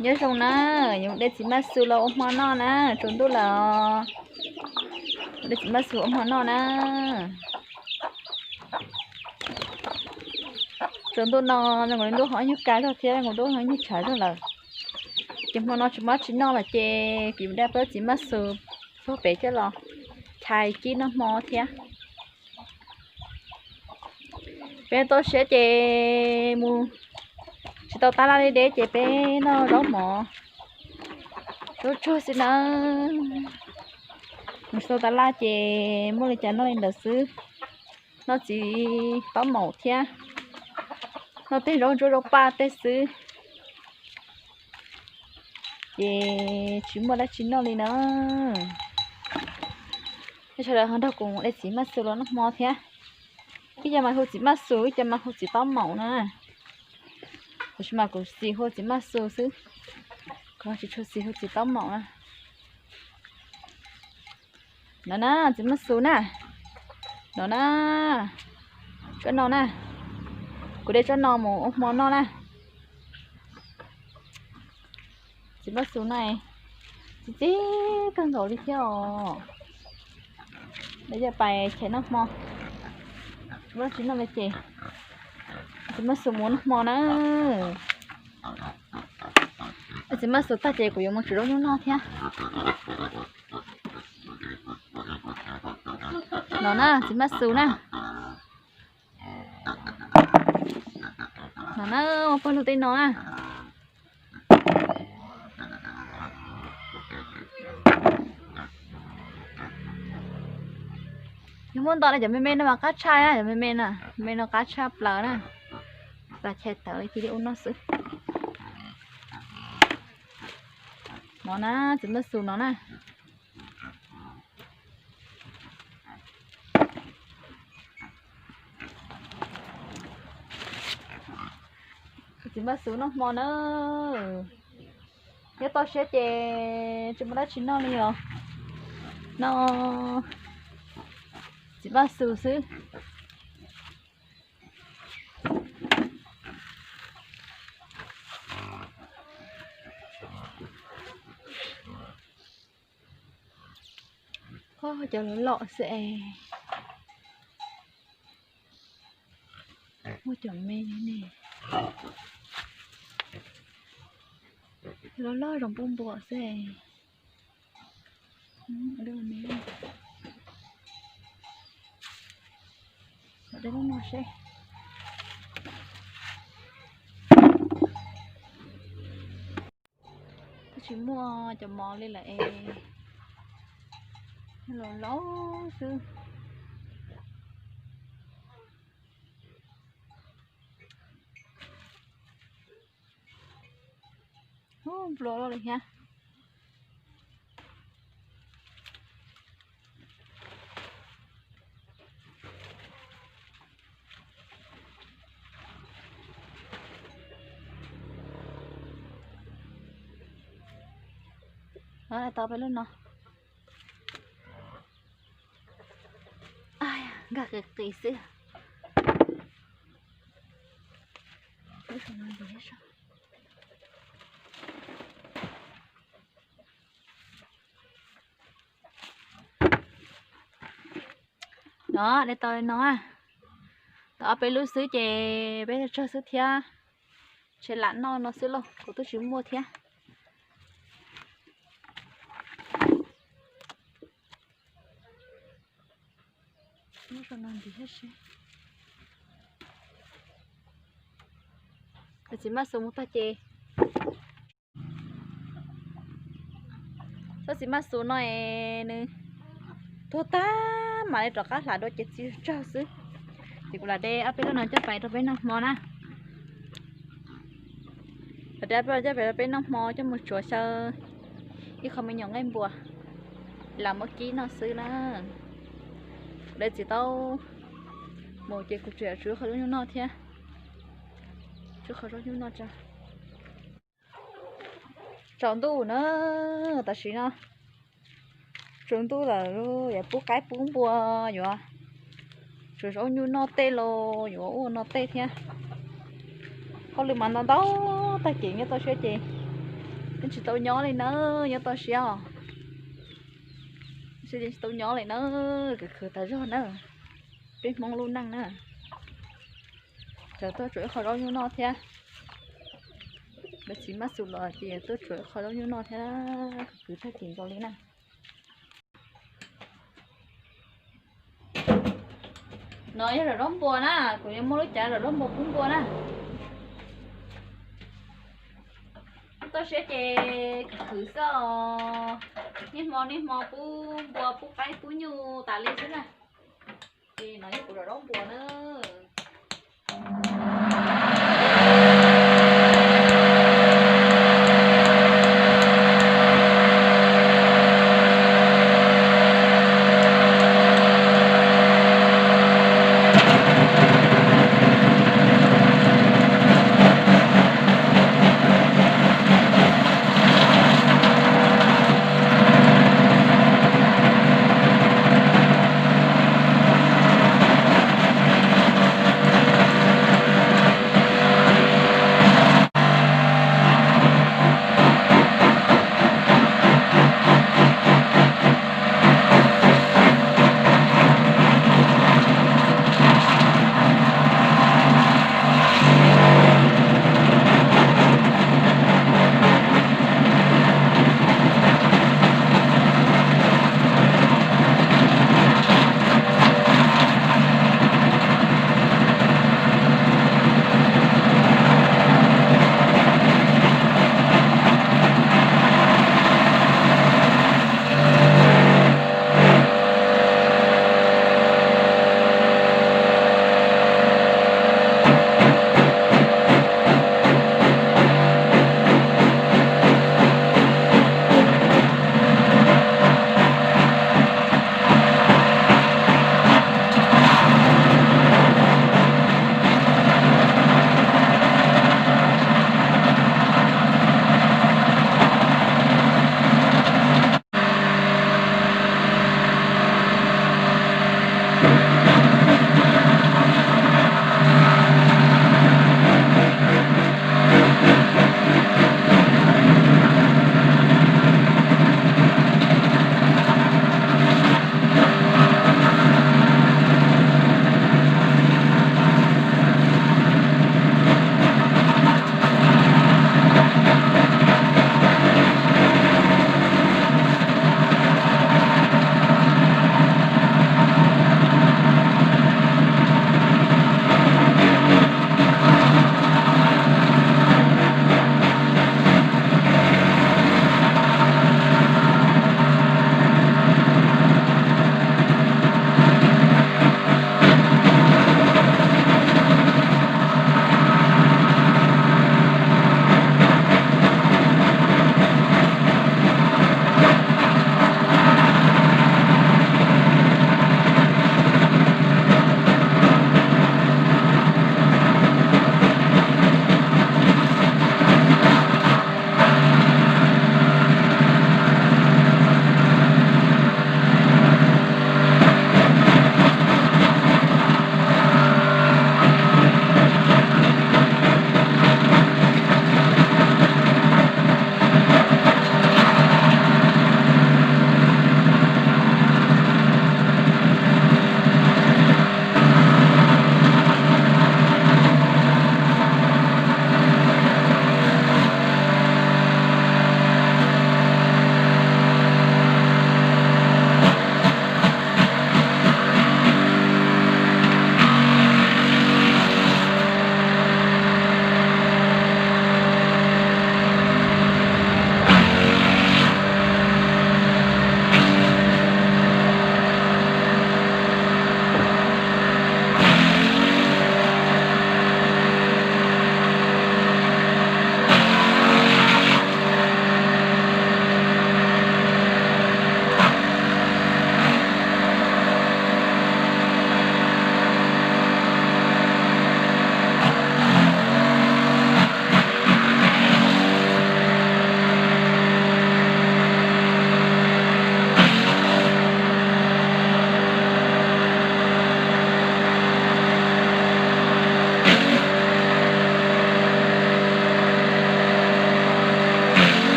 Nyob zoo na, yuav de txiv maj xus los ua hmo noj na, tsaus ntuj lawm. De txiv maj xus ua hmo noj na. Tsaus ntuj no zoo nkaus li ntuj ho nyuag kaj zog thiab, nkaus ntuj ho nyuag tshav zog lawm. Ces hmo no tsis muaj dab tsi noj lawm ces kuv yuav de plaub txiv maj xus puag pem coj los chais kib noj hmo thiab. Peb toj siab ces mus tsis tau tab laj li deb ces peb noj zaub mov, zaub tsuag xwb nawb. Mus tsis tau tab laj ces muaj li cas noj li ntawd xwb. Noj txiv taub maum thiab noj tej zaub ntsuab zaub paj tej xwb, ces tsis muaj dab tsi noj li na. Sawv daws ho nrog kuv de txiv maj xus los noj hmo thiab. Ib co mas hu txiv maj xus, ib co mas hu txiv taub maum na. Tiam sis mas kuv xis hu txiv maj xus xwb, kuv tsis tshua xis hu txiv taub maum na. No na, txiv maj xus na. No na, tsob no na. Kuv de tsob no mus ua hmo noj na. Txiv maj xus no txi txiv kawg nkaus li thiab os. Lawv yog pais chais noj hmo, tsis muaj dab tsi noj li ces txiv maj xus mus noj hmo na. Txiv maj xus tag ces kuv yuav mus tsuav zaub nyuj noj thiab. No na, txiv maj xus na. No na, ua pawg lug tej no na. Yog muab nto li cov me me no mas qab tshaj na, cov me me no, me no qab tshaj plaws na. Plas chais tawv li cia li ua noj xwb. No na, txiv maj xus no na. Txiv maj xus noj hmo na. Nyob toj siab ces tsis muaj dab tsi noj li os. Noj txiv maj xus xwb. Cov loj loj xwb es. Muaj cov me li ne. Loj loj zoo npua npua xwb es. De lub no seb. Twb tsis muaj cov mov li lawm es, laus laus xwb. Ub, nplua loj li thiab. Tau peb lub no. Nkag qis qis xwb. No, de tau li no. Tau ob peb lub xwb ces peb tsawg xwb thiab. Ces lam noj no xwb lauj, kuv twb tsis muaj thiab. Txiv maj xus mus tag ces, tsob txiv maj xus no es nws tuag tag mam li rov qab hlav dua ces txiv tsawg xwb. Ces kuv lam de ob peb lub no coj pais rau peb noj hmo na. Lam de ob peb lub coj pais rau peb noj hmo coj mus tsuav xyaw ib qho me nyuam nqaij npua lam muab kib noj xwb na. Kuv de txiv taub mus ces kuv tseem yuav tshuav qhov zaub nyuj noj thiab. Tshuav qhov zaub nyuj noj tso. Tsaus ntuj na, tam sim no tsaus ntuj lawm, yuav pub qaib pub npua, yuav tsuav zaub nyuj noj tej los yuav ua noj tej thiab. Hauj lwm mas ntau ntau tag kis nyob toj siab ces Yeej tsis tau nyob li na, nyob toj siab os. Tsis tau nyob li na, khwv khwv tas zog na. Peb Hmoob lub neej na, tseem tuaj tsuav ib qho zaub nyuj noj thiab. Lawv txiv mab xus los ces tuaj tsuav ib qho zaub nyuj noj thiab, khwv khwv tag kis nkaus li na. No yog zaub npua na, kuv yuav muab lub cav zaub npua pub npua na. Toj siab ces khwv xwb os. Niaj hmo niaj hmo pub npua pub qaib pub nyuj tas li xwb na. Ces no yog kuv zaub npua na.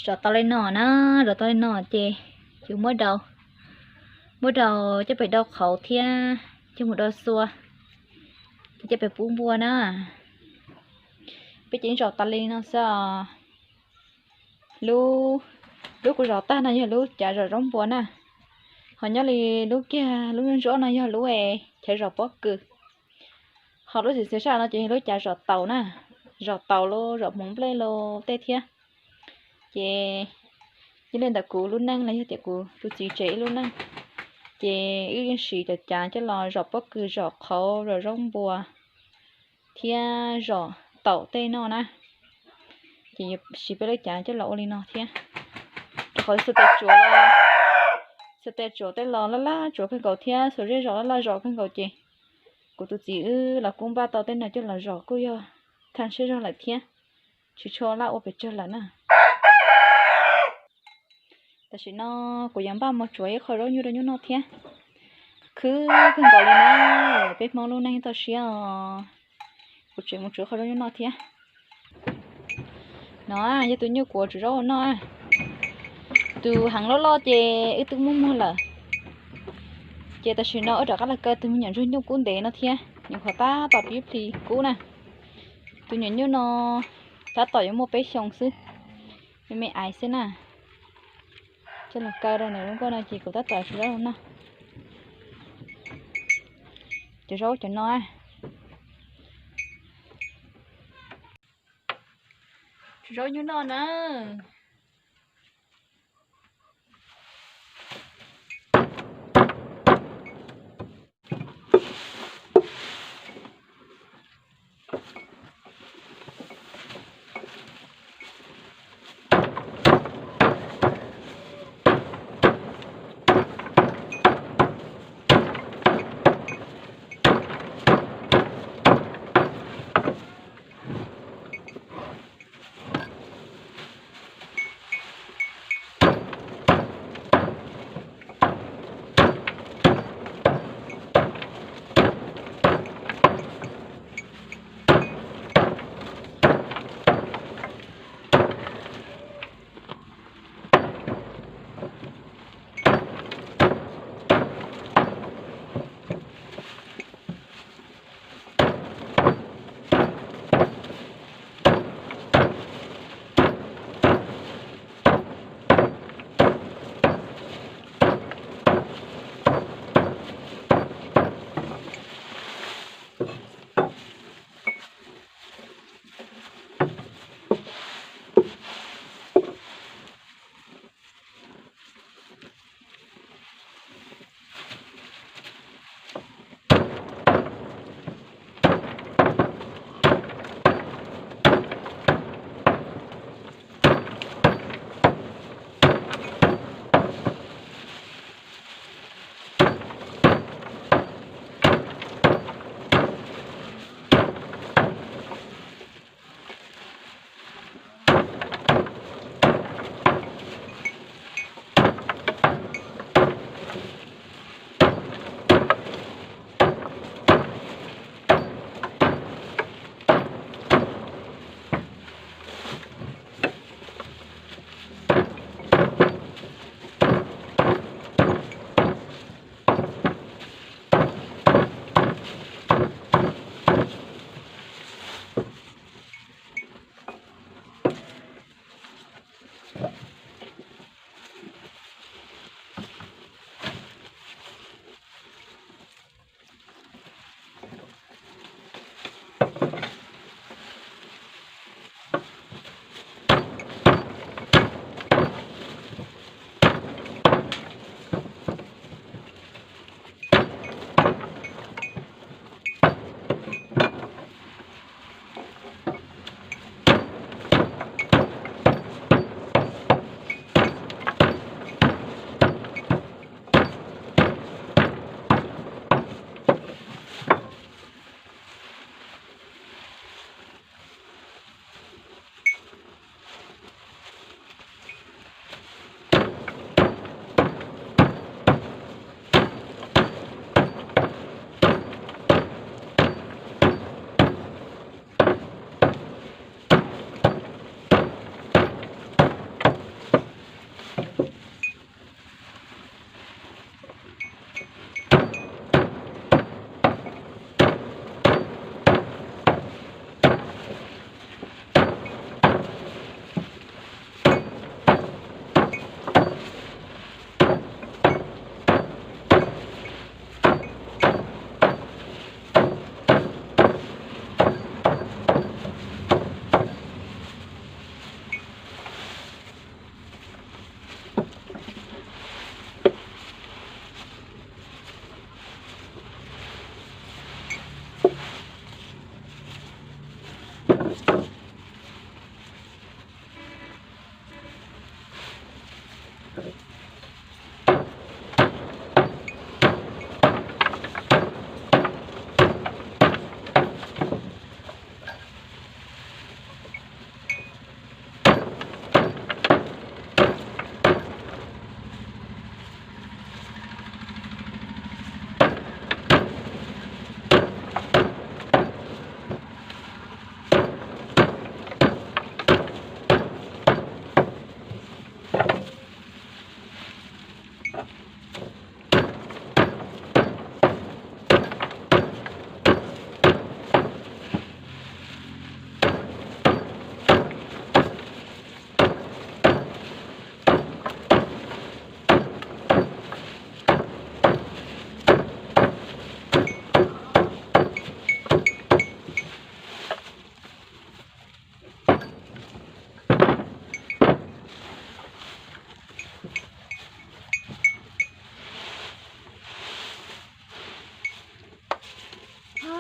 Zom tau li no na, zom tau li no ces yuav muab rau, muab rau coj pem dau qhauv thiab coj mus dau xua, ces coj pem pub npua na. Peb ces zom tas li no xwb os. Lub, lub kuv zom tag no yog lub cav zom zaub npua na. Ho nyob li lub kiag lub ntsuab no yog lub chav zom pob kws. Ho lub xim xim sab no ces yog lub cav zom taus na, zom taus los zom hmoov nplej los tej thiab. Ces yog li ntawd kuv lub neej los yog tias kuv tus txiv tsev ib lub neej, ces wb yeej siv cov cav coj los zom pob kws, zom qhauv, zom zaub npua thiab zom taus tej no na. Ces yuav siv peb lub cav coj los ua li no thiab. Rau qhov xuas tes tsuav, xuas tes tsuav tej los laj laj tsuav kawg nkaus thiab xuas zej zos laj laj zos kawg nkaus ces kuv tus txiv wb los kuj npaj tau tej no coj los zom kuj yog thaj siab zog lawm thiab, tsis tshua laj ua pes tsawg lawm na. Tam sim no kuv yuav npaj mus tsuav ib qho zaub nyuj rau nyuj noj thiab. Khwv kawg nkaus li na, peb Hmoob lub neej toj siab os. Kuv tseem mus tsuav qho zaub nyuj noj thiab. No yog tus nyuj kuv tsuav zaub ua noj. Tus heev loj loj ces wb twb muab muag lawm. Ces tam sim no wb rov qab los kaw tus me nyuam ntsuag nyuj kub ntev no thiab, nyuam qhuav tab tom pib plhis kub na. Tus nyuam nyuj no tab tom yuav muaj peb xyoos xwb, me me aiv xwb na. Coj los kaw rau ntawm lub nkoj no ces kuv tab tom tsuav zaub ua noj. Cov zaub cov no, tsuav zaub nyuj noj na.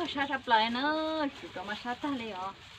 Sab sab plaws na, tsuv rov mas sab tag li os.